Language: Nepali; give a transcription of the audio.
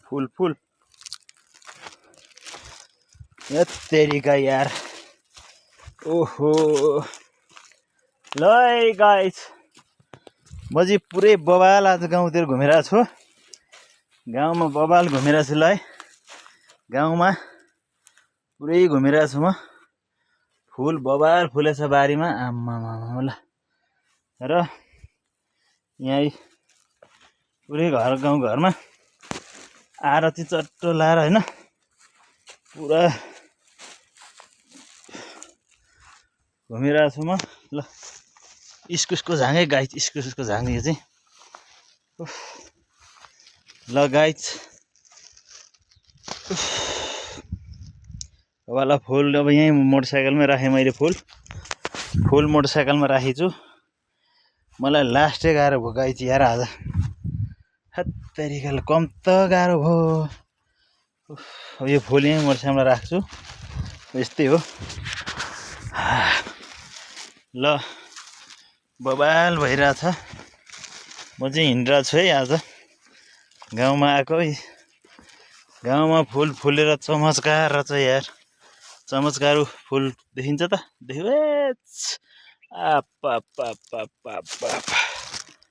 फुल फुल तेरीका यार ओहो ल गाइस म चाहिँ पुरै बबाल आज गाउँतिर घुमिरहेको छु गाउँमा बबाल घुमिरहेको छु ल है गाउँमा पुरै घुमिरहेको छु म फुल बबाल फुलेछ बारीमा आम्मामा ल र यहाँ पुरै गाउँघरमा आरती चट्टो लाएर हैन पुरा घुमिरहेको छु म ल इस्कुसको झाङै गाइस इस्कुसको झाङ यो चाहिँ ल गाइस वाला फुल अब यहीँ मोटरसाइकलमै राखेँ मैले फुल मोटरसाइकलमा राखेको छु मलाई लास्टै गाह्रो भयो गाइस यार आज हत्तेरिकाले कम त गाह्रो भयो अब यो फुल यहीँ मोटरसाइकलमा राख्छु यस्तै हो ल बबाल भइरहेछ म चाहिँ हिँडिरहेको छु है आज गाउँमा आएको है गाउँमा फुल फुलेर चमत्कार रहेछ यार चमत्कारू फुल देखिन्छ त देखिएछ